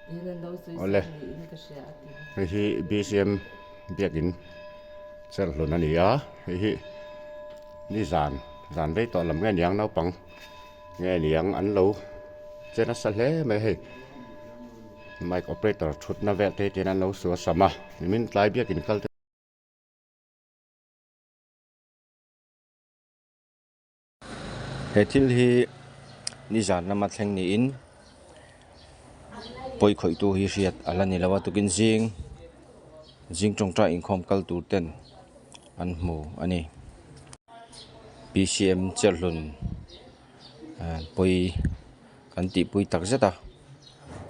Awle, hei hi BCM biakin Cherhlun a ni a, hei hi nizan zan rei tawh lam nge niang naupang nge niang an lo che nasa hle mai hei mic operator thutna vel te hi an lo suasam a nimin tlai biakin kal te. He thil hi nizan lama thleng niin pawi khawihtu hi hriat a la ni lo a tukin zing zing tawngtai inkhawm kal tur ten an hmu a ni. P C M Cherhlun pawi kan tihpui tak zet a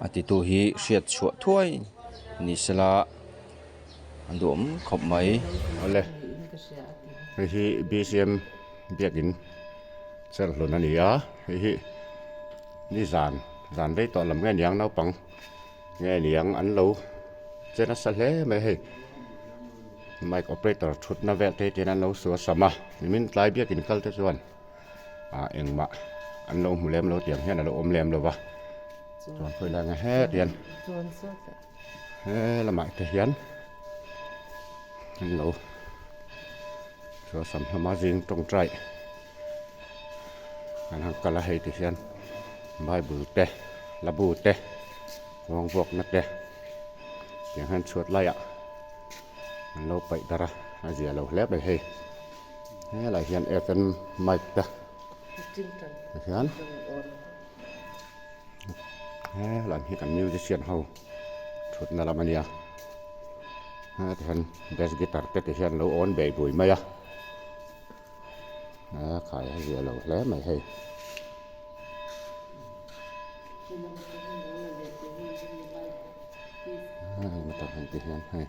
a titu hi hriat chhuah thuai ni sela an duhawm khawp mai. Awle, hei hi B C M biakin Cherhlun a ni a, hei hi nizan zan rei tawh lam nge niang naupang nge niang an lo che nasa hle mai hei mic operator thutna vel te hi an lo suasam a nimin tlai biakin kal te chuan. ah engmah an lo hmu lem lo tiang hian a lo awm lem lo va chuan khawi lai nge het hian he lamah te hian an lo chuan sam hlawm a zing tawngtai an han kal a hei ti hian bible te la bu te ruang vuakna te tiang hian chhuat laiah an lo paih darh a a zia lo hle mai hei. Helai hian F M mic te hian helai hi kan musician ho thutna lam a nia heti hian bass guitar te ti hian lo awn bei bui mai a a khai a zia lo hle mai hei. Hei.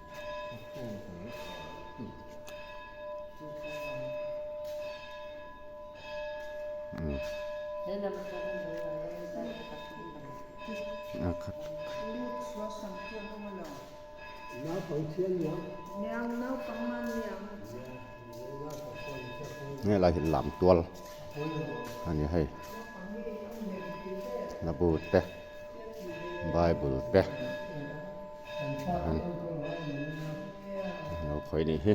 Helai hi lam tual a ni hei hlabu te bible te lo khawih a nih hi.